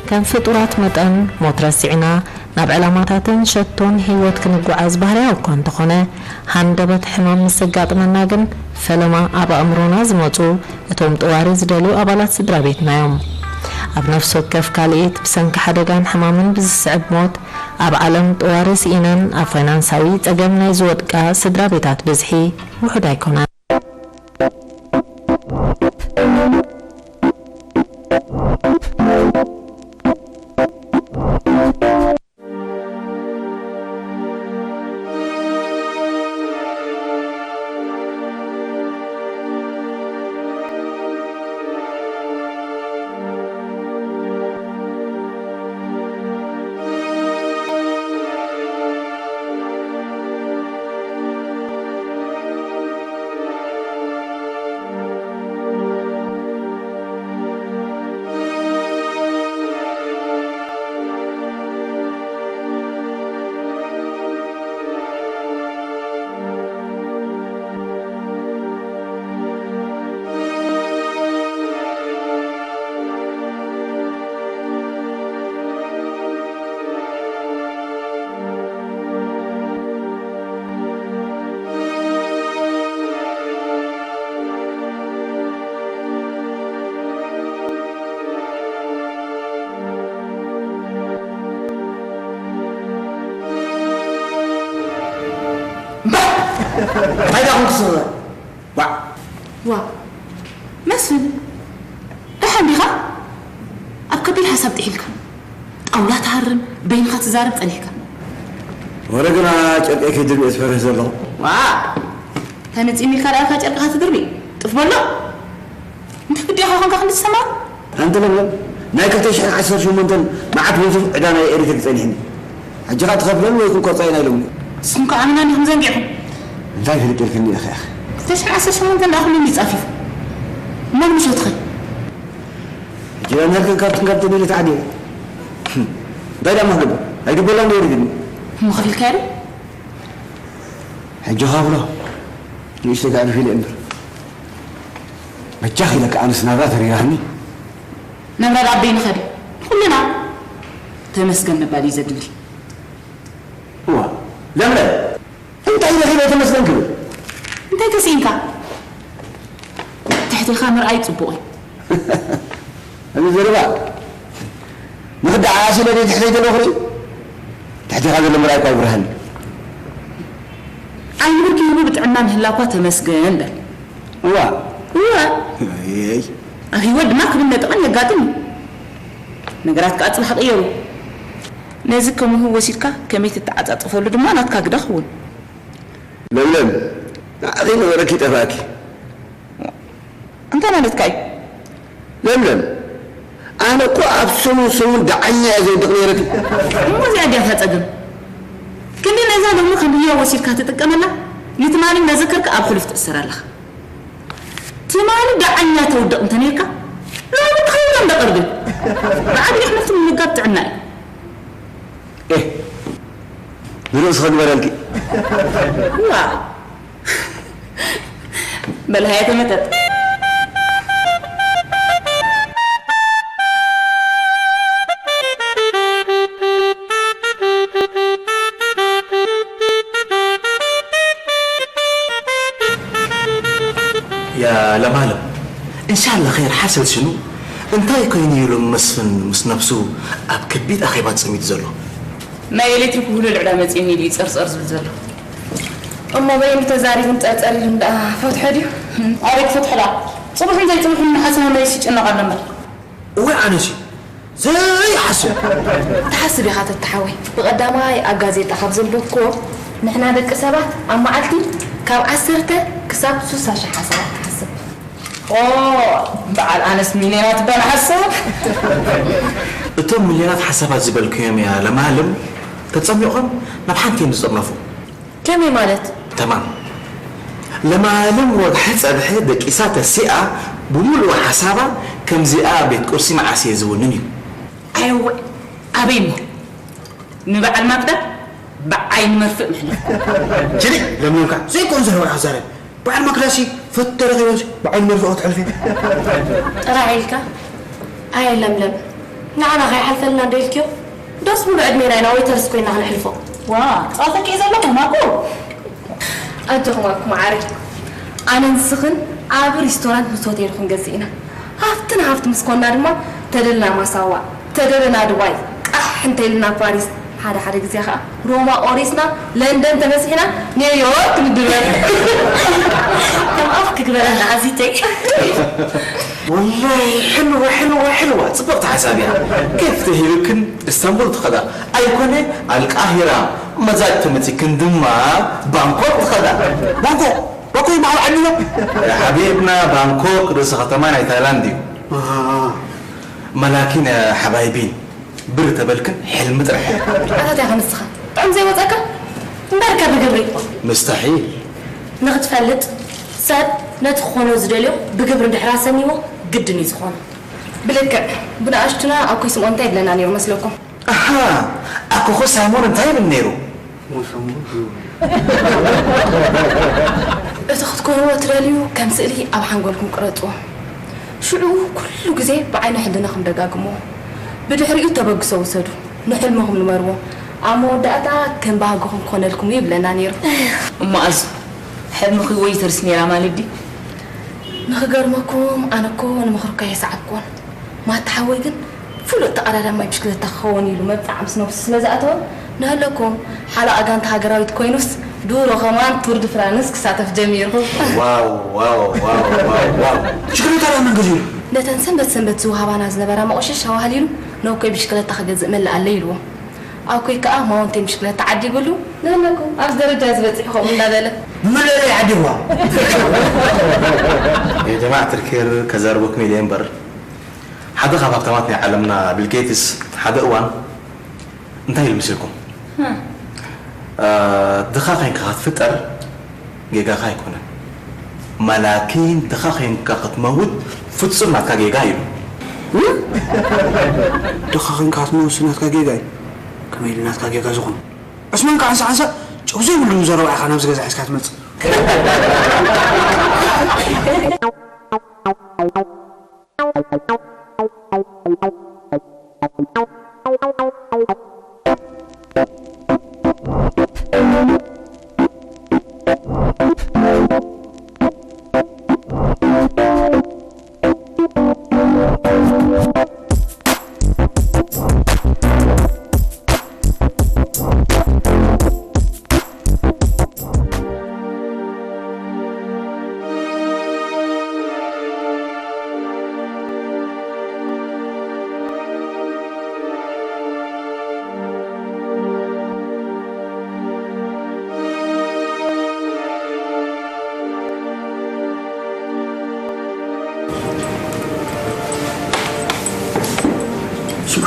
ከም ፍጡራት መጠን፣ ሞት ረሲዕና ናብ ዕላማታትን ሸቶን ህይወት ክንጓዓዝ ባህርያዊ እኳ እንተኾነ፣ ሃንደበት ሕማም ምስ ዘጋጥመና ግን፣ ፈለማ ኣብ ኣእምሮና ዝመጹ፣ እቶም ጥዋሪ ዝደልዩ ኣባላት ስድራ ቤትና እዮም። ኣብ ነፍሲ ወከፍ ካልኢት፣ ብሰንኪ ሓደጋን ሕማምን ብዝስዕብ ሞት፣ ኣብ ዓለም ጥዋሪ ስኢነን ኣብ ፋይናንሳዊ ጸገም ናይ ዝወድቃ ስድራ ቤታት ብዝሒ ውሑድ ኣይኮነን። እንታይ ደኣ ኮንኩ ስረ? ዋዕ! ዋ፣ መስፍን፣ ደሓን ዲኻ? ኣብ ከቢድ ሓሳብ ጥሒልካ። ጣውላ ትሃርም፣ በይንኻ ትዛረብ ጸኒሕካ። ወረ ግና ጨርቀይ ከይድርቢ እየ ዝፈርህ ዘለኹ። ዋ! ተነጺም ኢልካ ደኣ ኢኻ ጨርቅኻ ትድርቢ? ጥፍ በሎ። እንታይ ግዲኻ ኮንካ ክንዲ ትሰማዕ? ኣንቲ ለምለም፣ ናይ ክልተ ሽሕን ዓሰርተ ሸሞንተን መዓት ብዙሕ ዕዳ ናይ ኤሌክትሪክ ጸኒሕኒ። ሕጂ ኸኣ ትኸፍለኒ ወይ ክንቆርጻ ኢና ኢሎምኒ። ንስኹም ከኣ ኣመና እንዲኹም ዘንጊዕኩም። እንታይ ፍልጥ ኢልክኒ ኢኺ ኣኺ? ክልተ ሽሕን ዓሰርተ ሸሞንተን ደኣ ኩሉ እንዲ ጻፊፉ። እሞ ንምሸትኸ? ሕጂ ደኣ ነርክን ካብትን ካብትን ኢለ ተዓዲለ። እንታይ ደኣ ክገብር? ኣይግበላን ነይሩ ግን። እሞ ከፊልካዮ ዶ? ሕጂ ከፍሎ። ንእሽተይ ከዕርፍ ኢለ እምበር። በጃኺ ኢለ ከኣ ኣነስ ናብራ ተሪራኒ። ናብራ ደኣ ኣበይ ንኸዲ? ንኹልና ተመስገን ምባል እዩ ዘድሊ። እዋ፣ ለምለም፣ እንታይ ኢለ ኺደ ተመስገን ክብል? እንታይ ተስኢንካ? ትሕቴኻ ምርኣይ ጽቡቕ እዩ። እዚ ዘረባ ንኽደዓዓስ ኢለ ድየ ትሕተይ ዘለኹ ርኢ? ትሕቴኻ ዘሎ ምርኣይ እኳ ይብርሃኒ። ዓይኒ ብርኪ ሂቡ ብጥዕና ምህላው እኳ ተመስገን በል። እዋ። እዋ። እይ። ኣብ ህይወት ድማ ክብን ነጥቕን የጋጥም እዩ። ነገራት ከኣ ጽባሕ ቀየሩ። ነዚ ከሙሁ ወሲድካ ከመይ ትተዓጻጸፈሉ ድማ ናትካ ግደ ክውን። ለምለም፣ ንዓኺ ነበረኪ ጠፋእኪ። እንታይ ማለትካ እዩ? ለምለም፣ ኣነ እኮ ኣብ ሰሙን ሰሙን ደዓኛ እየ ዘውድቕ ነይረቲ። እሞ እዚኣ ድያ እታ ጸገም? ክንዲ ነዛ ሎሚ ከም ህያው ወሲድካ ትጥቀመላ፣ ንትማሊ እናዘከርካ ኣብ ሕሉፍ ትእሰር ኣለኻ። ትማሊ ደዓኛ ተውድቕ እንተ ነይርካ፣ ሎሚ ትኸውን እንደ ቅርቢ። ብዓብዪ ኣሕምልቲ ምምጋብ ጥዕና እዩ። ኤህ፣ ንርእስኺ ግበረልኪ። ዋ። በል ሃየ ተመጠጥ። ያ ለማለም፣ እንሻላ ኸይር ሓሰል ሽኑ እንታይ ኮይኑ እዩ ሎም መስፍን ምስ ነብሱ ኣብ ከቢድ ኣኼባ ጸሚዱ ዘሎ? ናይ ኤሌክትሪክ ውህሉል ዕዳ መጺኡኒ ድዩ ጸርጸር ዝብል ዘሎ? እሞ በይኑ ተዛሪቡን ጸርጸር ኢሉን ደኣ ፈትሖ ድዩ? ኣበይ ክፈትሖ ደኣ? ጽቡሕን ዘይጽቡሕን ንሓሳብ መሊሱ ይጭነቕ ኣሎ እምበር። እወ ኣነሲ ዘይሓስብ። ትሓስብ ኢኻ ተተሓወይ። ብቐዳማይ ኣብ ጋዜጣ ካብ ዘንበብክዎ ንሕና ደቂ ሰባት ኣብ መዓልቲ ካብ ዓሰርተ ክሳብ ሱሳ ሽሕ ሓሳባት ትሓስብ። ኦ በዓል ኣነስ ሚልዮናት እባ ንሓሳብ። እቶም ሚልዮናት ሓሳባት ዝበልክዮም እያ ለማለም ተጸሚቖም ናብ ሓንቲ እዮም ዝጥርነፉ። ከመይ ማለት? ተማም። ለማለም ወግሐ ጸብሐ ደቂሳ ተሲኣ ብምሉእ ሓሳባ ከምዚኣ ቤት ቁርሲ መዓስ እየ ዝውንን እዩ። ኣይወ ኣበይ እሞ ንበዓል ማክዳ ብዓይኒ መርፍእ ምሕለፍኩ። ችሊ ለምለምካ ዘይኮን ዝረባ ኣዛረብ በዓል ማክዳሲ ፈተረ ኸይበስ በዓይኒ መርፍእ ክትሕልፊ ጥራሕ ኢልካ ኣየ ለምለም ንዓና ከይሓልፈልና እንዶ ኢልክዮ ደስ ብሉ ዕድሜና ኢና ወይተርስ ኮይና ክንሕልፎ። ዋ ጻፈቂ ዘለኹ ማኩ ኣጆኹም ኣኩ መዓረይ ኣነ ንስኽን ዓቢ ሪስቶራንት ምስ ሆቴል ክንገዝእ ኢና ሃፍትን ሃፍት ምስ ኮና ድማ ተደልና ማሳዋ ተደለና ዱባይ ቃሕ እንተይልና ፓሪስ ሓደ ሓደ ግዜ ከዓ ሮማ ቆሪስና ለንደን ተበሲሕና ኒውዮርክ ንድረር ከም ኣፍ ክግበረና ኣዚተይ ወላሂ ሕልዋ ሕልዋ ሕልዋ ጽብቕቲ ሓሳብ እያ። ኬፍ ተሂብክን እስታንቡል ትኸዳ ኣይኮነ ኣልቃሂራ መዛጅ ተመጺክን ድማ ባንኮክ ትኸዳ። ባንኮክ ባንኮክ በዓል ዓዲ ነው። ሓቢብና ባንኮክ ርእሲ ከተማ ናይ ታይላንድ እዩ። መላኪን ሓባይቢን ብር ተበልክን ሕልሚ ጥራሕ። ኣታትያ ከንስኻ ጥዑም ዘይወፀካ እምበርከ ብግብሪ ምስተሒል ንክትፈልጥ ሰብ ነቲ ክኾኖ ዝደልዮ ብግብሪ እንድሕር ኣሰኒዎ ግድን እዩ ዝኾኖ። ብልክዕ ብንኣሽቱና ኣኮይ ስምኦን እንታይ ይብለና ነይሩ መስለኩም? ኣሃ ኣኮኾ ሳይሞን እንታይ ይብል ነይሩ? እቲ ክትኮንዎ ትደልዩ ከም ስእሊ ኣብ ሓንጎልኩም ቅረፅዎ። ሽዑ ኩሉ ግዜ ብዓይኒ ሕልናኹም ደጋግምዎ። ብድሕሪኡ ተበግሶ ውሰዱ። ንሕልምኹም ንበርዎ። ኣብ መወዳእታ ከም ባህግኹም ክኾነልኩም እዩ ይብለና ነይሩ። እሞ ኣዙ ሕልምኺ ወይ ተርስ ነይራ ማለት ድዩ? ንኽገርመኩም ኣነ እኮ ንምኽርኳ የሰዓብኩዎን። ማታ ሓወይ ግን ፍሉጥ ተቐዳዳማይ ብሽክለታ ክኸውን ኢሉ መብፅዓ ምስ ነብሱ ስለ ዝኣተወ ንህለኩም ሓለቓ ጋንታ ሃገራዊት ኮይኑስ ድሮ ከማን ቱር ድ ፍራንስ ክሳተፍ ጀሚሩ። ዋው ዋው ዋው ዋው ዋው። ሽክለታ ዳ መን ገዚኡ? ነተን ሰንበት ሰንበት ዝወሃባና ዝነበራ መቑሸሽ ኣዋህሊሉ ነኮይ ብሽክለታ ክገዝእ መላእ ኣለይ ኢልዎ። ኣኮይ ከኣ ማውንቴን ብሽክለታ ዓዲግሉ ንህለኩም ኣብዚ ደረጃ ዝበፅሕ ከምኡ እንዳበለ ብመለለይ ዓዲግዋ። የጀማዕ ትርኬር ከዛርበኩም ኢለ እምበር ሓደ ካብ ሃብታማት ናይ ዓለምና ቢል ጌትስ ሓደ እዋን እንታይ ኢሉ ምስልኩም? ድኻ ኸይንካ ክትፍጠር ጌጋኻ ኣይኮነን። መላኪን ድኻ ኸይንካ ክትመውት ፍጹም ናትካ ጌጋ እዩ። ድኻ ኸይንካ ክትመውት ናትካ ጌጋ እዩ። ከመይ ኢሉ ናትካ ጌጋ ዝኾን? ዕስማን ከዓንሳ ዓንሳ ጨው ዘይብሉ ዘረባ ኢኻ ናብዚ ገዛ ሒዝካ ትመጽእ።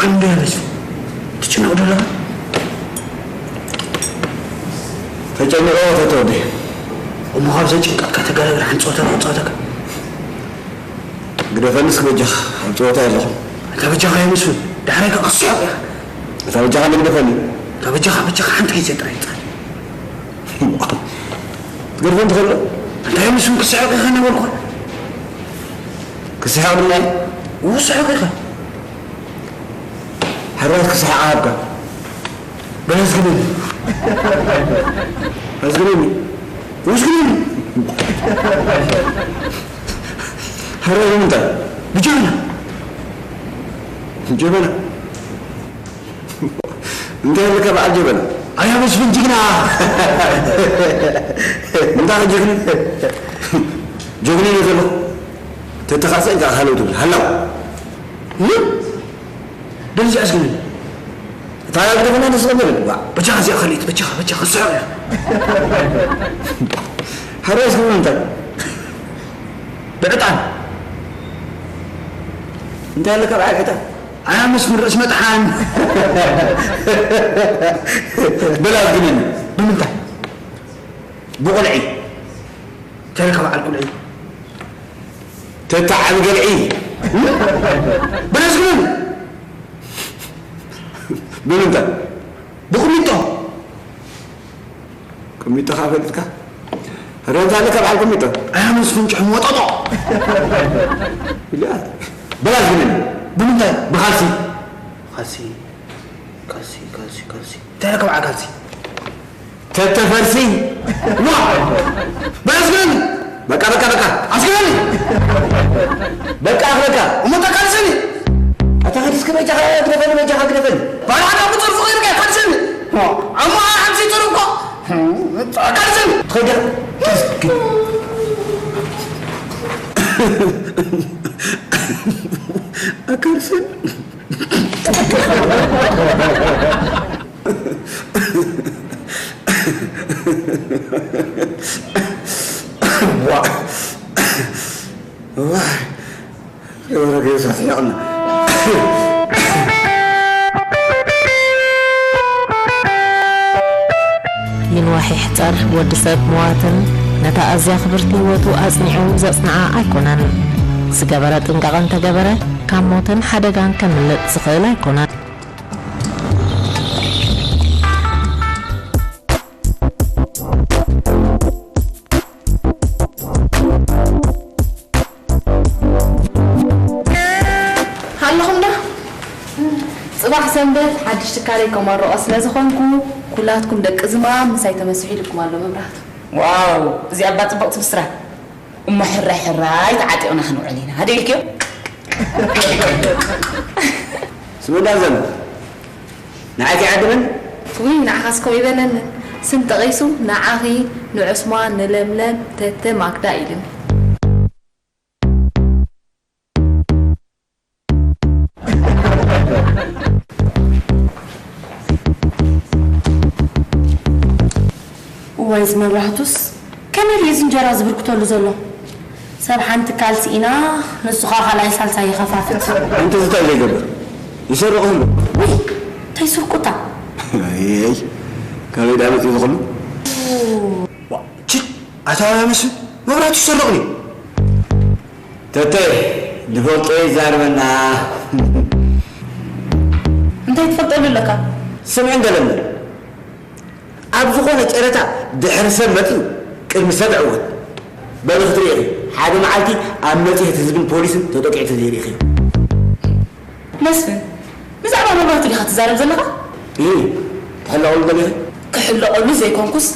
እንዶ መስፍን ትጭነቕ ዶ ኣለኻ? ተጨኒቐ ተተወደ። እሞ ካብ ዘጭንቀካ ተገረግር ሓንቲ ጸወታ ክጻወተካ። ግደፈኒ እስኪ በጃኻ፣ ኣብ ጸወታ የለኹም። እታ በጃኻ እየ መስፍን፣ ዳሕራይ ከኣ ክስሕቕ ኢኻ። እታ በጃኻ ንግደፈኒ። እታ በጃኻ፣ በጃኻ ሓንቲ ግዜ ጥራይ ጻወት። ትገርፎም ትኽእል ዶ? እንታይ ምስም ክስሕቕ ኢኻ ነበርኩ? ክስሕቕ ድላይ? እዎ፣ ስሕቕ ኢኻ። ሕራስ ክስሕቕ ኣሃብካ። በል ኣዝግነኒ። ኣዝግነኒ። ኣዝግነኒ። ሕራስ ንምንታይ? ብጀበና። ጀበና? እንታይ ኣለካ በዓል ጀበና? ኣያ መስፍን ጅግና። እንታይ ጅግኒ? ጀግኒ ነው ዘለኹ። ተተኻሰ እንካ ሃለው ትብል። ሃለው። ምን? ደልዚ ኣስግኒ። እታ ያግደፈና ንስቕብል። ዋ፣ በጃኻ እዚኣ ኸሊት፣ በጃኻ፣ በጃኻ፣ ስሕቕ እያ። ሃረስ ግን እንታይ? ብዕጣን። እንታይ ኣለካ በዓል ዕጣን? ኣያ መስፍን ርእሲ መጥሓን። በላ ግን ብምንታይ? ብቑልዒ። እንታይ ኣለካ በዓል ቁልዒ? ተታ ዓቢ ገልዒ። በላ ግን ብምንታይ? ብቁሚጦ። ቁሚጦ ኸዓ ፈሊጥካ? ረንታ ኣለካ በዓል ቁሚጦ? ኣያ መስፍን ጭሕሚ ወጠጦ። ኢላ። በላ ግን ብምንታይ? ብኻልሲ። ካልሲ፣ ካልሲ፣ ካልሲ፣ ካልሲ። እንታይ ኣለካ በዓል ካልሲ? ተተፈልሲ። ዋ! በላ ኣስግረኒ። በቃ፣ በቃ፣ በቃ። ኣስግረኒ። በቃ፣ በቃ። እሞ ተቃልሰኒ። ኣታ ኸዲ እስከ በጃኻ ግደፈኒ፣ በጃኻ ግደፈኒ። ባል ሓደ ቁጽር ፍቕሪ ርጋ ካልሰኒ። ዋ! እሞ ሓምሲ ጥሩ እኮ። ካልሰኒ። ትኸይድ። ኣካልሰኒ። ዋ። ዋ። የወረደ የሳት ያውና። ይንዋሕ ይሕጸር፣ ወዲ ሰብ ምዋትን ነታ ኣዝያ ክብርቲ ህይወቱ ኣጽኒዑ ዘጽንዓ ኣይኮነን። ዝገበረ ጥንቃቐ እንተገበረ፣ ካብ ሞትን ሓደጋን ከምልጥ ዝኽእል ኣይኮነን። ሃለኹም ዶ? ጽባሕ ሰንበት ሓድሽ ትካለይ ከመርቖ ስለ ዝኾንኩ፣ ኩላትኩም ደቂ ዝማም ምሳይ ተመስሑ ኢልኩም ኣሎ መብራህቱ። ዋው፣ እዚኣ እባ ጽብቕቲ ብስራት። እሞ ሕራይ ሕራይ ተዓጢቕና ክንውዕል ኢና። ሃደ ኢልክዮ? ስምዳ ዘን ንዓይ ከይዓድምን? ውይ፣ ንዓኻስ ከምኡ ይበለንን። ስም ጠቒሱ ንዓኺ፣ ንዑስማን፣ ንለምለም፣ ተተ፣ ማክዳ ኢሉኒ። እዋይ፣ እዚ መብራህቱስ ከመይ ድዩ እዚ እንጀራ ዝብርክተሉ ዘሎ? ሰብ ሓንቲ ካልሲ ኢና፣ ንሱ ኸኣ ካልኣይ ሳልሳይ ይኸፋፍት። ኣንተ ዝታይ ዘይገብር ይሰርቕ ህሉ። ውይ፣ እንታይ ስርቁታ? ኣይ፣ ካበይ ደኣ መጺኡ ዝኽሉ? ዋ፣ ችድ፣ ኣታ መስል መብራህቱ ይሰርቕ ድዩ? ተተ፣ ዝፈልጦ ይዛረበና። እንታይ ትፈልጠሉ ኣለካ? ስምዒ እንደለኒ። ኣብ ዝኾነ ጨረታ ድሕሪ ሰብ መጺኡ ቅድሚ ሰብ ዕወት። በሊ ክትርኢ ኢኺ። ሓደ መዓልቲ ኣብ መጽሔት ህዝብን ፖሊስን ተጠቂዑ ተዘይርኢኺ። መስፍን፣ ብዛዕባ መብራህቱ ዲኻ ትዛረብ ዘለኻ? እይ፣ ትሕለቐሉ ደሊኺ? ክሕለቐሉ ዘይኮንኩስ፣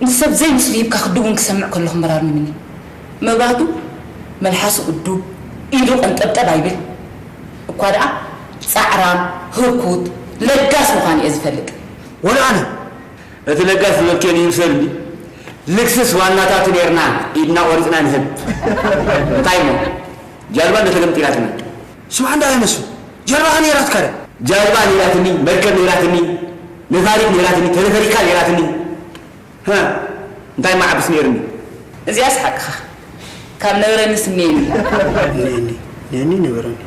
ንሰብ ዘይምስሉ ሂብካ ክድውን ክሰምዕ ከለኹ መራር ምምኒ። መብራህቱ መልሓሱ እዱብ፣ ኢዱ ቀንጠብጠብ ኣይብል። እኳ ደኣ ጻዕራም፣ ህርኩት፣ ለጋስ ምዃኑ እየ ዝፈልጥ። ወላ ኣነ። እቲ ለጋስ ዝበልክዮ ንይምሰል እንዲ። ልግስስ ዋናታቱ ኔርና፣ ኢድና ቆሪጽና ንህብ። እንታይ እሞ? ጃልባ እንዶ ተገምጢላትና። ስማዕ እንዳ ኣይመስል። ጃልባኻ ኔራትካ ዶ? ጃልባ ኔራትኒ፣ መርከብ ኔራትኒ፣ ነፋሪት ኔራትኒ፣ ተለፈሪካ ኔራትኒ። ሃ፣ እንታይ ማዕብስ ነይርኒ? እዚኣስ ሓቅኻ። ካብ ነበረኒ ስሜኒ። ነኒ፣ ነኒ ነበረኒ።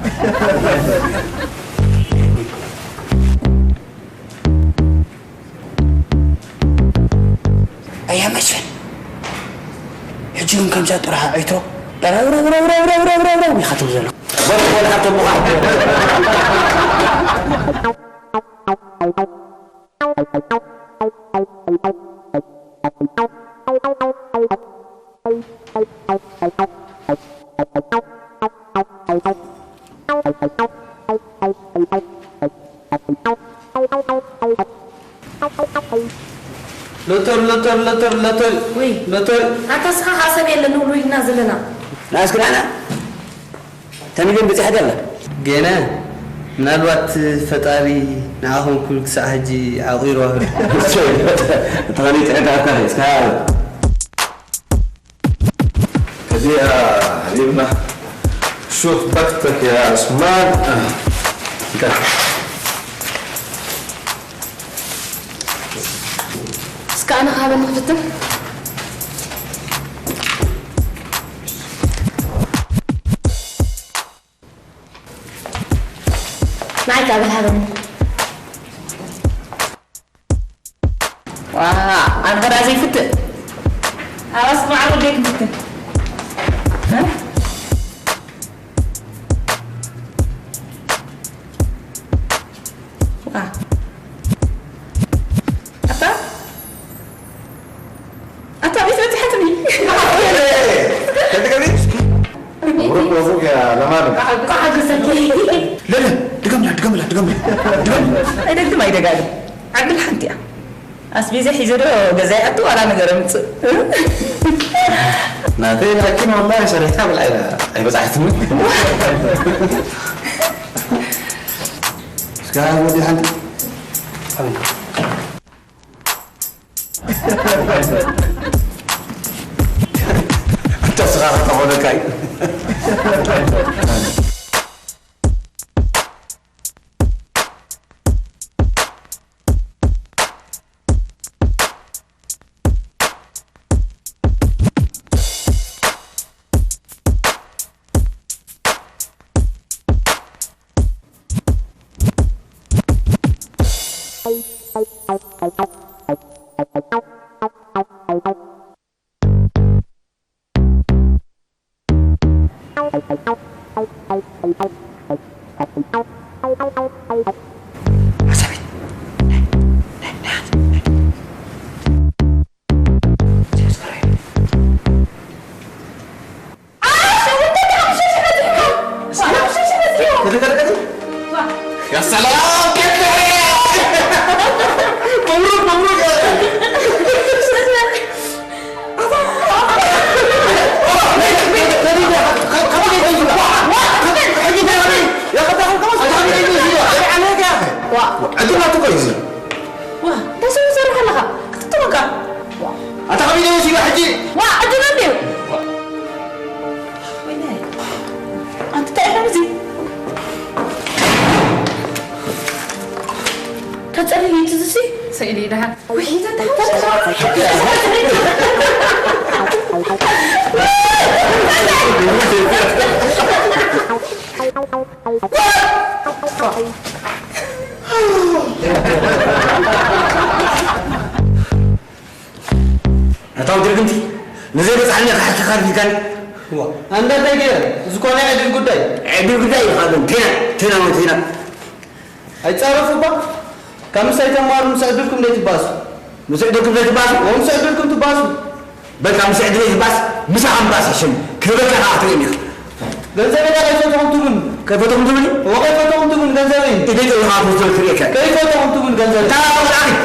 እያ መስፍን። ሕጂ ግን ከምዛ ጥራሃ ዒትሮ ረው ረው ረው ረው ኢኻ ትብል ዘለኻ። በል በል ሓብቶም ምዃን። ሎተር ሎተር ሎተር ሎተር። ወይ ሎተር። ኣታ እስኻ ኸዓ ሰብ የለን ንብሎ ኢልና ዘለና። ንኣስክናና ተሚልን በጺሓ ደላ። ገና ምናልባት ፈጣሪ ንዓኹም ክብል ክሳዕ ሕጂ ዓቑሩ። ተኸሊጥ ዕዳካ እስካ። እዚኣ ሃቢብና። ሹፍ በክተክ ያ ዑስማን። እንካ። እስከ ኣነ ክሃበኒ ክፍትን። ንዓይ ከኣ በል ሃበኒ። ዋ፣ ኣነ ኸዳ ዘይፍትእ። ኣባስ ማዕሮ ደይ ክፍትን። እ? ዋ። ኣታ? ኣታ ቤት በቲ ሓትኒ። ከድገቢ? መብሩክ፣ መብሩክ ያ ለማለም። ቋዕ ገሰኪ። ለለ፣ ድገምላ፣ ድገምላ፣ ድገምላ። ድገምላ። ኣይደግም፣ ኣይደጋግም። ዓድል ሓንቲ እያ። ኣስቤዛ ሒዘ ዶ ገዛ ይኣቱ ዋላ ነገር ኣምጽእ? ናተይ ላኪን ወላሂ ሰሪሕካ ብልዓይ ኣይበጻሕትኒ። እስከ ወዲ ሓንቲ። ኣንተ ስኻ ከተኾነካ እዩ። يا سلام، كيف تحيا؟ مبروك، مبروك يا أخي. ዋ፣ እንታይ ስለ ትሰርሕ ኣለኻ? ክትጥበቃ። ኣታ ከመይ ደስ ይብል ሕጂ? ዋ፣ ዕድል እንድዩ። ወይናይ፣ ኣንቲ እንታይ ኢኻ እዚ? ተጸሊሉ እዩ ትዝሲ? ስእሊ ደሓን። ውይ፣ ተተሓሸ። ኣታ ወዲ ርግምቲ፣ ንዘይበጽሓኒ ክሓኪኻ ኣድሊካኒ። ዋ፣ ኣንዳ እንታይ ገይረ? እዚ እኮ ናይ ዕድል ጉዳይ። ዕድል ጉዳይ ኢኻ ግን፣ ቴና፣ ቴና፣ ቴና። ኣይጻረፉ እባ። ካብ ምሳይ ተማሩ፣ ምስ ዕድልኩም ዘይትባሱ። ምስ ዕድልኩም ዘይትባሱ? ወ ምስ ዕድልኩም ትባሱ። በቃ ምስ ዕድለይ ትባስ፣ ምሳኻ ምባስ ይሕሸኒ። ክህበካ ከኣ ክትርእየኒ ኢኻ። ገንዘበይ ከኣ ከይፈተኹም ትብሉኒ። ከይፈተኹም ትብሉኒ? እወ፣ ከይፈተኹም ትብሉኒ ገንዘበይ። ኢደይ ጥሪኻ ክትወስዶ ክርእየካ። ከይፈተኹም ትብሉኒ ገንዘበይ። እታ ቆልዓ ዲት?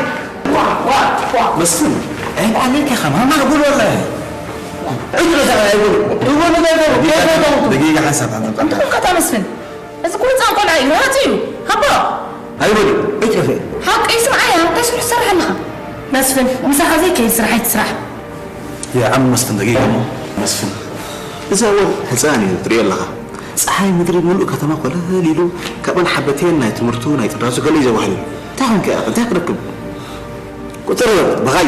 ዋ፣ ዋ፣ ዋ። መስፍን፣ ዒብ ኣለካ ኢኻ፣ ማማ ጉድ ወላሂ። ዕድለ ዘኻ ኣይጉድ። ትብሉኒ ገንዘበይ፣ ከይፈተኹም ትብሉኒ። ደቂቃ ሓንሳብ፣ ሓንሳብ፣ ሓንሳብ። ኣንተ እኮ እታ መስፍን። እዚ እኮ ህጻን ቆልዓ እዩ፣ ረሃጽ እዩ። ሃቦ! ኣይበሉ፣ ኣይትረፈ። ሓቂ ስምዓያ፣ እንታይ ስራሕ ትሰርሕ ኣለኻ? መስፍን፣ ምሳኻ ዘይከይድ ስራሕ ኣይትስራሕ። ያ ዓም መስፍን፣ ደቂቕ እሞ። መስፍን፣ እዚ ኣወል ህጻን እዩ፣ ትርእዮ ኣለኻ። ጸሓይ ምድሪ ምሉእ ከተማ ኮለል ኢሉ፣ ካብን ሓበቴን ናይ ትምህርቱ፣ ናይ ጥራዙ ገለ እዩ ዘዋህልል። እንታይ ኾንካ ኢኻ? እንታይ ክረክብ? ቁጽር በል፣ ብኻይ።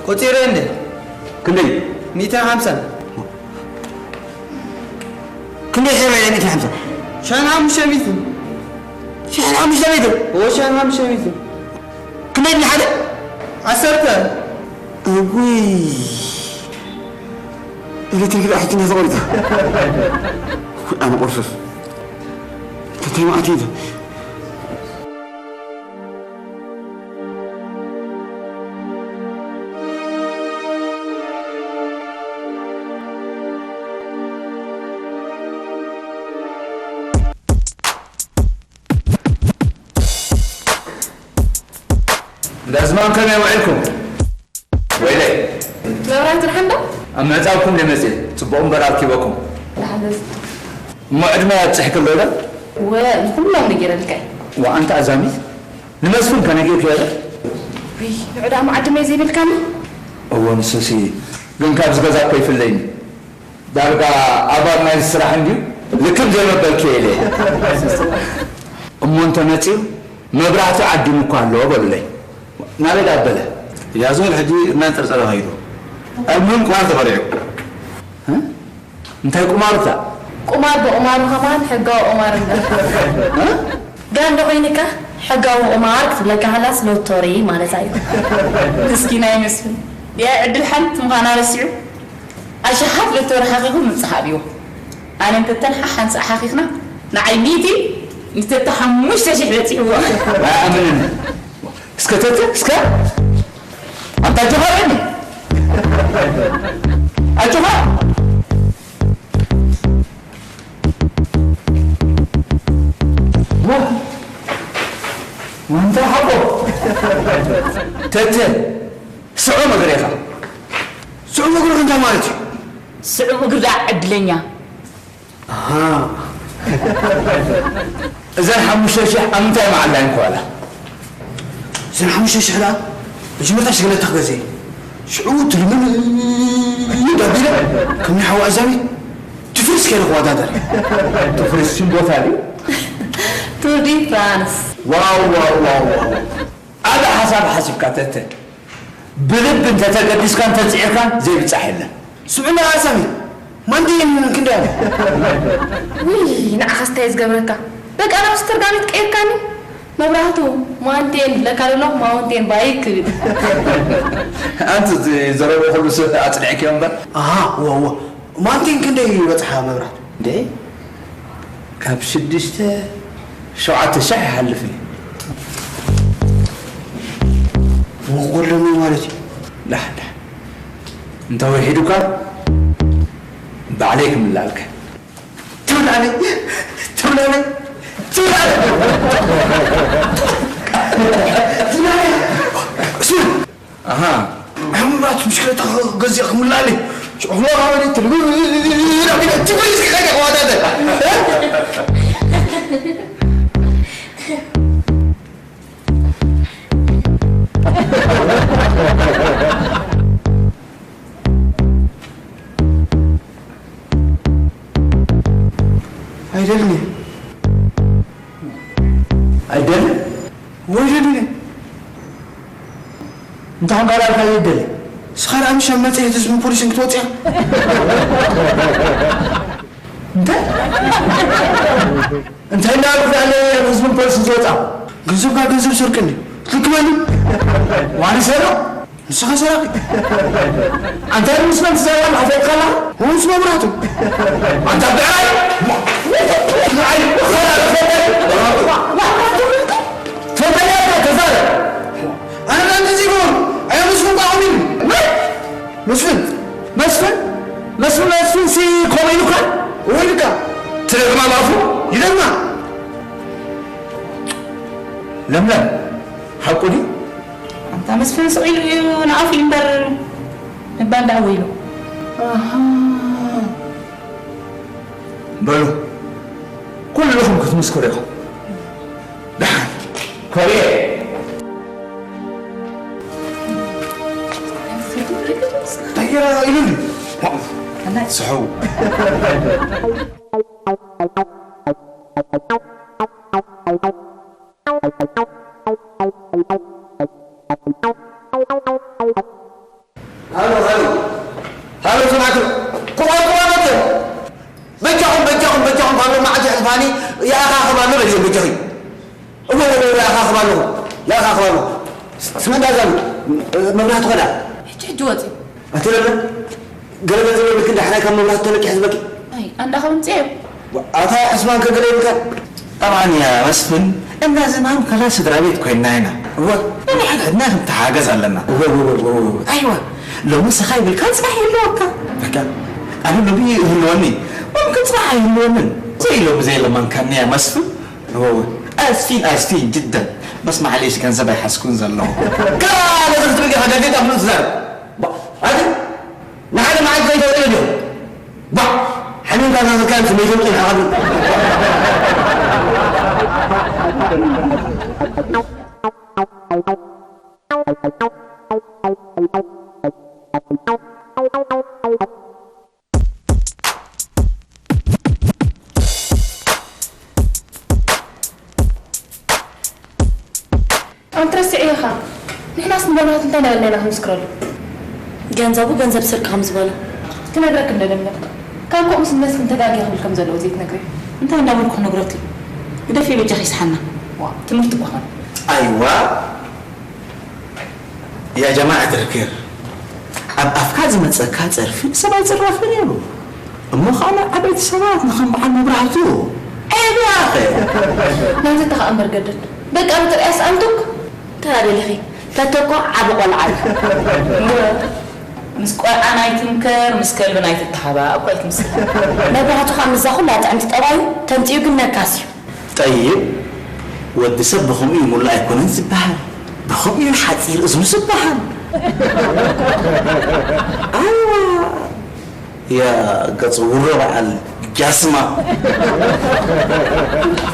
ቆጺረ እንደ። ክንደይ? ሚእትን ሓምሳን። ክንደይ ሒረ እየ ሚእትን ሓምሳን? ሽሕን ሓሙሽተ ሚእትን። ሽሕን ሓሙሽተ ሚእትን? እዎ፣ ሽሕን ሓሙሽተ ሚእትን። ክንደይ ድን ሓደ? ዓሰርተ። እውይ፣ ኤሌክትሪክ ደኣ ሕጂ እንዲያ ተቖሪጻ። ኣነ ቁርሱስ እንታይ መዓት እዩ? እንዳ ዝማም ከመይ ውዒልኩም? ወይለይ። መብራት ደሓን ዶ? ኣብ ምዕጻውኩም ደመጽእ ጽቡቕ እምበር ኣርኪበኩም። ደሓን ደስ። እሞ ዕድመ ኣብጽሕክሎ ዶ? ወ-፣ ንኩሎም ነጊረልካ። ወኣንታ ኣዛሚት ንመስፍን ከነጊርክዮ ዶ? ውይ፣ ንዑ ደኣ መዓድመይ ዘይብልካኒ? እወ፣ ንሱሲ ግን ካብዚ ገዛ እኮ ይፍለይኒ። ዳርጋ ኣባል ናይዚ ስራሕ እንድዩ። ልክም ዘይመበልክዮ ኢለ። እሞ እንተ መጺኡ መብራህቱ ዓዲሙ እኳ ኣሎ በሉለይ። ናበይ ደኣ ኣበለ? ያዞን ሕጂ እናንጸርጸረ ከይዱ። ኣብ ምን ቁማር ተኸሪዑ። እ? እንታይ ቁማር እታ? ቁማር ብቑማሩ ከማን ሕጋዊ ቁማር እምበር። እ? ጋንዶ ኮይንካ ሕጋዊ ቁማር ክትብለካ ከላስ ሎቶሪ ማለታ እዩ። ምስኪናይ መስፍን። ያ ዕድል ሓንቲ ምዃና ረሲዑ። ኣሽሓት ሎቶሪ ሓኺኹ ምብጻሕ ኣብይዎ። ኣነ እንተተን ሓሓንሳእ ሓኺኽና ንዓይ ሚእቲ፣ ንተተ ሓሙሽተ ሽሕ በጺሕዎ። ኣይኣምንን። እስከ ተተ፣ እስከ። ኣንታ ኣጆኻ ርኣኒ። ኣጆኻ። ዋ-፣ ዋንታ ሓቆ። ተተ፣ ስዑም እግሪ ኢኻ። ስዑም እግሪ እንታይ ማለት እዩ? ስዑም እግሪ ደኣ ዕድለኛ። ኣሃ። እዘን ሓሙሽተ ሽሕ ኣብ ምንታይ መዓላ ይንከዋላ? እዘን ሓሙሽተ ሽሕ ደኣ መጀመርታ ሽግለታ ክገዝእ እየ። ሽዑ ትልምልም ኣቢለ ከም ናይ ሓው ኣዛሚት ትፍርስ ከይደ ክወዳደር። ትፍርስ ሽም ቦታ ድዩ? ቱር ዲ ፍራንስ። ዋው፣ ዋው፣ ዋው፣ ዋው። ኣበ ሓሳብ ሓሲብካ ተተ። ብልቢ እንተተገዲስካን ተጽዒርካን ዘይብጻሕ የለን። ስምዕና ኣሳሚ፣ ማንዴን ክንደይ ኣለ? ውይ፣ ንዓኻስ እንታይ ዝገብረካ? በቃ ናብ ስተርጋሚት ቀይርካኒ። መብራህቱ፣ ማንቴን ለካ ደሎ ማውንቴን ባይክ ክብል። ኣንቲ ዝዘረቦ ኩሉ ሰብ ኣጽኒዕክዮ እምበር። ኣሃ፣ እወ፣ እወ። ማንቴን ክንደይ ይበጽሓ መብራህቱ? እንዴ? ካብ ሽዱሽተ ሸውዓተ ሻሕ ይሓልፍ እዩ። ወጎለኒ ማለት እዩ። ዳሕ፣ ዳሕ። እንተ ወሒዱካ ባዕለይ ክምልኣልካ። ትብላለይ፣ ትብላለይ፣ ትብላለይ። ትብላለይ። ስማ። ኣሃ። ሕሙማት ብሽክለታ ገዚእ ክምላለይ። ሽዑ ክመቓበሊ ትብል። ትብል እስኪ ከይደ ክዋዳደር። ኣይደልን እየ። ኣይደልን? ወይደልን እየ። እንታይ ኾንካ ላልካ ዘይደሊ? ንስኻ ደኣ ምሽ ኣብ መጽሔት ህዝብን ፖሊስን ክትወጽእ እያ? እንታይ? እንታይ እንዳበልኩ ኣለየ ህዝብን ፖሊስን ዝወጻ? ገንዘብካ ገንዘብ ሰርቅኒ። ትልክበኒ? ዋኒ ሰረቕ? ንስኻ ሰራቂ። ኣንታ ምስ መን ትዛረብ ኣለኻ? ፈሊጥካ ኣለኻ? ምስ መብራህቱ። ኣንታ ብዕራይ! ንዓይ ተዛረብ። ኣነ ከምዚ ይገብሩ። ኣየ መስፍን ቋቑሚ። መስፍን! መስፍን! መስፍን! መስፍን ሲ ከምኡ ኢሉካ? እወ ኢሉካ። ትደግማ ባፉ? ይደግማ። ለምለም፣ ሓቁ ድዩ? ኣንታ መስፍን ስቕ ኢሉ እዩ ንኣፉ እዩ እምበር ምባል ደኣ ወይሉ። ኣሃ። በሉ፣ ኩልኹም ክትምስክሩ ኢኹም። ደሓን፣ ኮርየ። እንታይ ገይራ ኢሉኒ? ስሑ። ሃሎ፣ ሃሎ። ሃሎ፣ ስማዕቱ። ቁማር፣ ቁማር መጥቶ። በጃኹም፣ በጃኹም፣ በጃኹም፣ ካብ ሎማዓንቲ ኣሕልፋኒ ይኣኻኽብ ኣሎ በልዮም፣ በጃኺ። እወ፣ እወ፣ እወ፣ ይኣኻኽብ ኣለኹ። ይኣኻኽብ ኣለኹ። ስ-፣ ስመ እንዳዛሉ፣ መብራህቱ ከዳ። ሕጂ ሕጂ ወፂ። ኣቲ ለምለም፣ ገለ ገንዘብ የብልክን ዳሕራይ ካብ መብራህቱ ተነቂሕ ዝበኪ። ኣይ ኣንዳ ከምፅዮ። ኣታ ዕስማን ከገለ ይብልካ። طبعا يا መስፍን፣ እንዳ ዝማም ከላ ስድራ ቤት ኮይና ኢና። እወ፣ ነንሕድሕድና ክንተሓገዝ ኣለና። እወ፣ እወ፣ እወ፣ እወ። ኣይዋ፣ ሎሚ ስኻ ይብልካ፣ ጽባሕ ይህልወካ። በቃ፣ ኣነ ሎሚ ይህልወኒ፣ ሙምክን ጽባሕ ኣይህልወንን። ዘይ ሎሚ ዘይ ለማንካኒ ያ መስፍን። እወ፣ እወ። ኣስፊን፣ ኣስፊን ጅደን። በስ ማዕሌሽ ገንዘብ ኣይሓዝኩን ዘለኹ። ከላ ነዚ ክትብል ዲኻ ጋዜጣ ብሉጽ ዘር። ባ-፣ ኣቲ ንሓደ መዓልቲ ዘይተውዕለ ድዩ? ባ፣ ሓሚምካ ዝሃዘካዮም ስመይቶም ቂምካ ቐብል። ኣንተ ረሲዐ ኢኻ። ንሕናስ ንመብራህቱ እንታይ እናበልና ኢና ክንምስክረሉ? ገንዘቡ ገንዘብ ስርቂ ከም ዝበሎ። ክነግረክ እንደ ለምለም። ካብ ከምኡ ስመስል ተጋግየ ክብል ከም ዘለዎ ዘይትነግሪ። እንታይ እንዳበልኩ ክነግረኪ? ግደፊ በጃኺ ይስሓና። ዋ፣ ትምህርቲ እኮ ኾነ። ኣይዋ፣ ያ ጀማዓት ርክር፣ ኣብ ኣፍካ ዝመጸካ ጸርፊ ንሰብ ኣይጽረፍን እዩ። እሞ ኸኣ ዓበይቲ ሰባት ንኸም በዓል መብራህቱ ዔብ ያኸ። ናይዚ ተኸኣ እምበር ገደድ። በቃ ብትርእያ ሰኣንቱክ። እንታይ ደሊኺ? ተተኮ ዓቢ ቆልዓ እዩ። ምስ ቆልዓ ናይ ትምከር፣ ምስ ከልቢ ናይ ትተሓባእ እኮ ኣይትምስል። መብራህቱ ኸኣ ምስዛ ኹላ ጥዕምቲ ጠባዩ ተምጺኡ ግን ነካስ እዩ። ጠይብ፣ ወዲ ሰብ ብኸምኡ እዩ ሙሉእ ኣይኮነን ዝበሃል፣ ብኸምኡ እዩ ሓጺር እዝኑ ዝበሃል። ኣይዋ፣ ያ ገጽ ውሮ በዓል ጃስማ።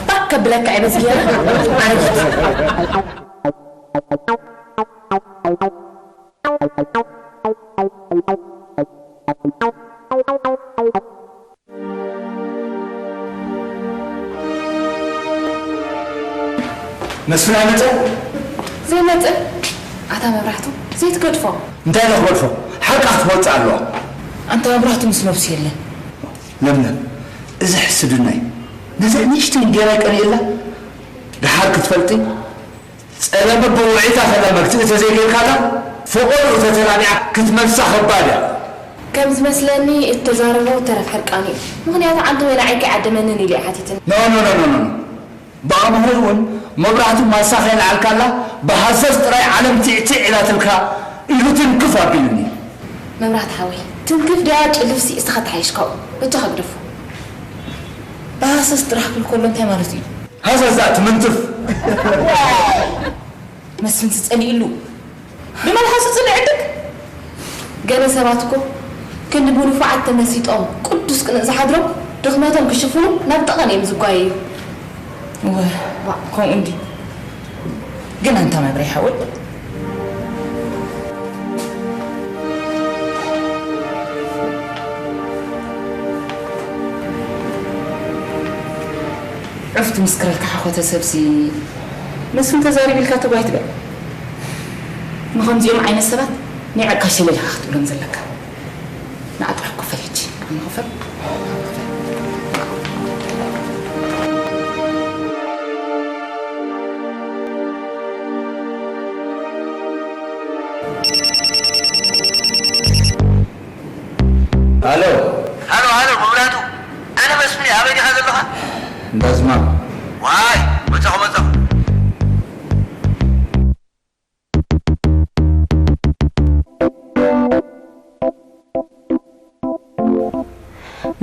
ባክ ከብለካ እየ በዚ ገይረ ኣረጊት። መስፍን ኣይመጸን? ዘይመጽእ? ኣታ መብራህቱ፣ ዘይትገድፎ። እንታይ ኢለ ክገድፎ? ሓቃ ክትወጽእ ኣለዋ። ኣንታ መብራህቱ ምስ ነብሱ የለን። ለምለም፣ እዚ ሕስድና እዩ። ነዚ ንእሽተይ እንጌራ ይቀንየላ። ደሓር ክትፈልጢ፣ ጸለመ ብውዒታ ከላ መግትኢ ተዘይገይርካላ፣ ፈቐድኡ ተተላሚዓ ክትመልሳ ከባድ እያ። ከም ዝመስለኒ እተዛረቦ ተረፍ ሕርቃኑ እዩ። ምኽንያቱ ዓንተ ወይ ንዓይ ከይዓደመንን ኢሉ እዩ ሓቲትኒ። ኖ፣ ኖ፣ ኖ፣ ኖ፣ ኖ። ብኣምሆይ እውን መብራህቱ ማልሳ ከይለዓልካላ ብሃሰስ ጥራይ ዓለም ቲዕቲዕ ኢላትልካ ኢሉ ትንክፍ ኣቢሉኒ። መብራህቲ ሓወይ፣ ትንክፍ ድያ ጭልፍሲ እስኻ ተሓይሽ ካብኡ። በጃኻ ግደፎ። ብሃሰስ ጥራሕ ክብል ከሎ እንታይ ማለት እዩ? ሃሰስ ደኣ ትምንትፍ። መስፍን ትጸሊእሉ። ብመልሓሱ ጽንዕ ዕድግ። ገለ ሰባት እኮ ክንዲ ብንፉዓት ተመሲጦም ቅዱስ ቅንእ ዝሓድሮም ድኽመቶም ክሽፍኑ ናብ ጠቐን እዮም ዝጓየዩ። እወ፣ ዋእ። ከምኡ እንዲ። ግን ኣንታ መብሬ ሓወይ። ዑፍ ትምስክረልካ ሓኾተ ሰብሲ መስፍን ተዛሪቡ ኢልካ ተጓይ ትበል። ንኸምዚኦም ዓይነት ሰባት ናይ ዕቃ ሸለል ኢኻ ክትብሎም ዘለካ። ንዓ ጥራሕ ክፈል ሕጂ። ንዓ ክፈል። ሃሎ። ሃሎ፣ ሃሎ፣ መብራህቱ። ኣነ መስፍን እየ። ኣበይ ዲኻ ዘለኻ? እንዳዝማ። ዋይ፣ መጻኹ፣ መጻኹ።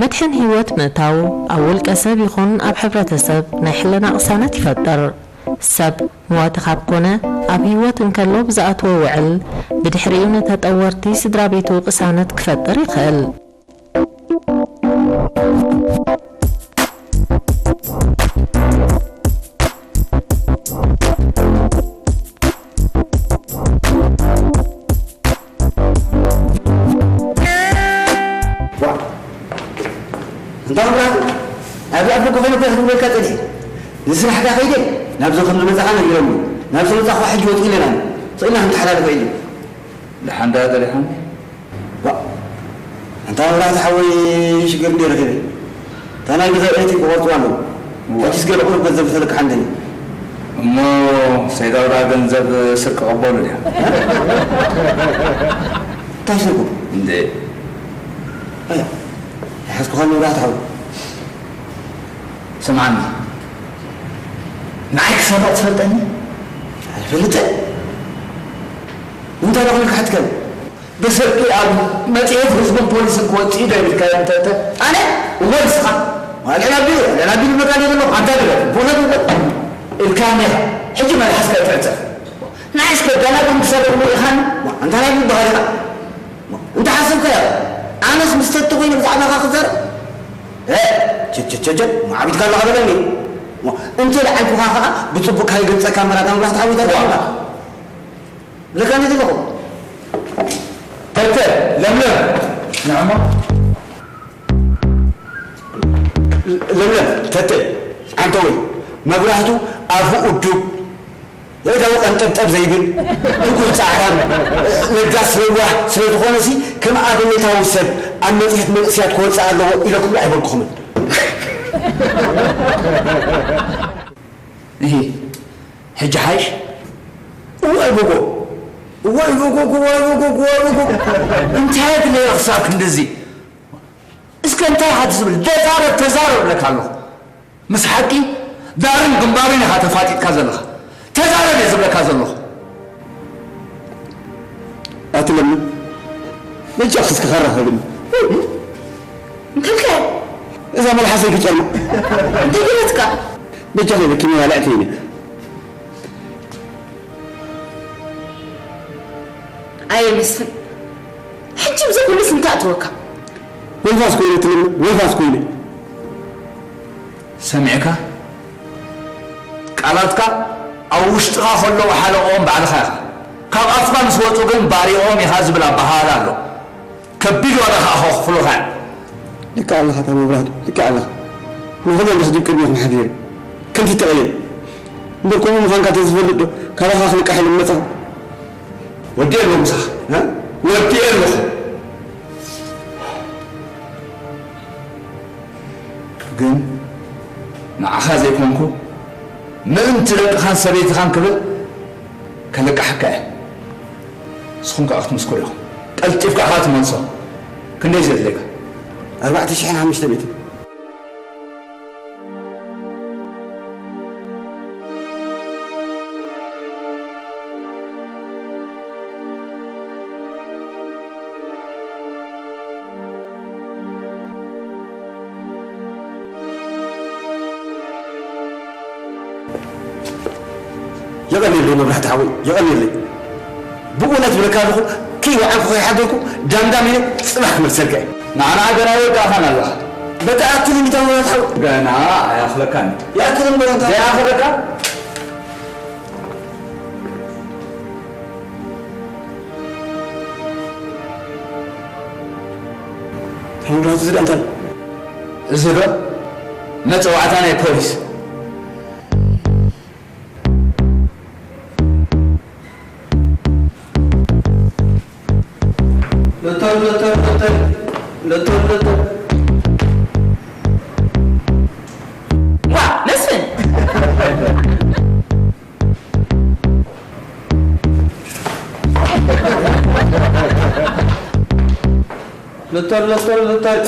መድሕን ህይወት ምእታው ኣብ ውልቀ ሰብ ይኹን ኣብ ሕብረተሰብ ናይ ሕልና ቅሳነት ይፈጥር። ሰብ መዋቲ ካብ ኮነ፣ ኣብ ህይወት እንከሎ ብዝኣትዎ ውዕል፣ ብድሕሪኡ ንተጠወርቲ ስድራ ቤቱ ቅሳነት ክፈጥር ይኽእል። ዋ፣ እንዳ መብራህቱ፣ ኣብዚ ኣብ ደገ ኮይነ እንታይ ክትብለካ ጸኒሐ? ንስራሕ ድኣ ከይደ፣ ናብዚ ከም ዝመጻኻ ነጊሮምኒ። ናብ ዝመጻኹ ሕጂ ወጥ ኢለና፣ ስቕ ኢልና ክንተሓላልፎ ኢሉ። ደሓን ደኣ ገሊኻኒ? ዋ፣ ኣንታ መብራህቱ ሓወይ፣ ሽግር እንድየ ረኺበ። እታ ናይ ገዛ ኤሌክትሪክ ክቖርጽዋ ኣለዉ። እዋ። ሕጂስ ገለ ቁሩብ ገንዘብ ክተልቅሓ እንደኒ። እሞ ሰይድ ኣውራ ገንዘብ ስርቂ ቀበሉ ድያ? እንታይ ስርጉ? እንደ ኣያ፣ ሓዝኩኻ ንብራት ሓው። ስምዓኒ፣ ንዓይ ክሰርቕ ትፈልጠኒ? ኣይፈልጥን። እንታይ ደኹም ክሓትከን? ብስርቂ ኣብ መጽሔት ህዝብን ፖሊስን ክወጽእ ዶ ይብልካ እንተ፣ እንተ? ኣነ? እወ ንስኻ። ልዕል ኣቢሉ፣ ልዕል ኣቢሉ መቃል የብሎ። ኣንታ ግበር፣ ቦነ ግበር። ኢልካ ኔኻ። ሕጂ መልሓስካ ይትዕጸፍ። ንዓይስ ከዳናግሩን ክሰርቕሉ ኢኻን? ዋ፣ ኣንታ ናይ ምበሃል ኢኻ። ዋ፣ እንተ ሓሰብካዮ፣ ኣነስ ምስ ተቲ ኮይነ ብዛዕባኻ ክዛረብ? እ፣ ቸቸቸቸ፣ ማ ዓቢድካ ኣለኻ በለኒ። ዋ፣ እንተ ደዓይኩኻ ኸኣ ብጽቡቕ ካይገልጸካ መራታ መብራህቲ ዓዊታ ዋ። ኣለኻ። ለካ ነቲ ኣለኹ። ተተ፣ ለምለም፣ ንዕሞ። ለምለም፣ ተተ፣ ዓንተወይ፣ መብራህቱ ኣፉ እዱብ፣ የእዳው ቀንጠብጠብ ዘይብል፣ ትጉህ ጻዕራም፣ ለጋስ ለዋህ ስለ ዝኾነሲ፣ ከም ኣብነታዊ ሰብ ኣብ መጽሔት መንእሰያት ክወጽእ ኣለዎ ኢለኩም ኣይበልኩኹምን። እሂ፣ ሕጂ ሓይሽ? እዋይ በጎ፣ እዋይ በጎ፣ እዋይ በጎ፣ እዋይ በጎ። እንታይ ኣድለየ ክሳብ ክንድዚ? እስከ እንታይ ኢኻ ትብል? ተዛረብ፣ ተዛረብ እብለካ ኣለኹ። ምስ ሓቂ ዳርን ግንባርን ኢኻ ተፋጢጥካ ዘለኻ። ተዛረብ እየ ዝብለካ ዘለኹ። ኣቲ ለሚ፣ በጃኺ እስኪ ከራኸብኒ። እንተልከ? እዛ መልሓሰይ ክጨርማ። እንታይ ገይረትካ? በጃኺ በኪኒ ዋላ እተይኒ። ኣየ መስፍን፣ ሕጂ ብዚ ኩሉስ እንታይ ኣእተወካ? ወልፋስ ኮይነ ትልሚ፣ ወልፋስ ኮይነ። ሰሚዕካ? ቃላትካ ኣብ ውሽጥኻ ከለዉ ሓለቕኦም ባዕልኻ ኢኻ። ካብ ኣፍካ ምስ ወጹ ግን ባሪቕኦም ኢኻ ዝብል ኣበሃህላ ኣሎ። ከቢድ ዋጋ ከኣ ከኽፍሉኻ እዮም። ልክዕ ኣለኻ፣ እታ መብራህቱ፣ ልክዕ ኣለኻ። ንኹሎም ደስ ድብ ቅድሚኹም ሓፊሩ። ከምቲ ተቐየም። እምበር ከምኡ ምዃንካ ተዝፈልጥ ዶ ካባኻ ክልቃሕ ኢሎም መጻኹ? ወዲኤ ኣለኹ ምሳኻ፣ እ? ወዲኤ ኣለኹ። ግን ንዓኻ ዘይኮንኩ ምእንቲ ደቅኻን ሰበይትኻን ክብል ከልቅሓካ እየ። ንስኹም ከኣ ክትምስክሩ ኢኹም። ቀልጢፍካ ኢኻ ትመልሶ። ክንደይ ዘድልየካ? ኣርባዕተ ሽሕን ሓሙሽተ ሚእትን። የቐንየለይ መብራህቲ ሓወይ፣ የቐንየለይ። ብእውነት ብለካ ኣለኹ፣ ከይወዓልኩ ከይሓደርኩ ዳምዳም ኢለ ጽባሕ ክመልሰልካ እየ። ንዓና ገና ይወዳእኻን ኣለኻ። በቃ ኣክል እንዲታ መብራህቲ ሓወይ። ገና ኣይኣኽለካን። ይኣክል እምበር እንታ ዘይኣኽለካ? ተምራቱ ዝዳ እንታይ? እዚ ዶ መጸዋዕታ ናይ ፖሊስ? ሎተር፣ ሎተር፣ ሎተር፣ ሎተር፣ ሎተር። ዋ፣ መስፍን! ሎተር፣ ሎተር፣ ሎተር።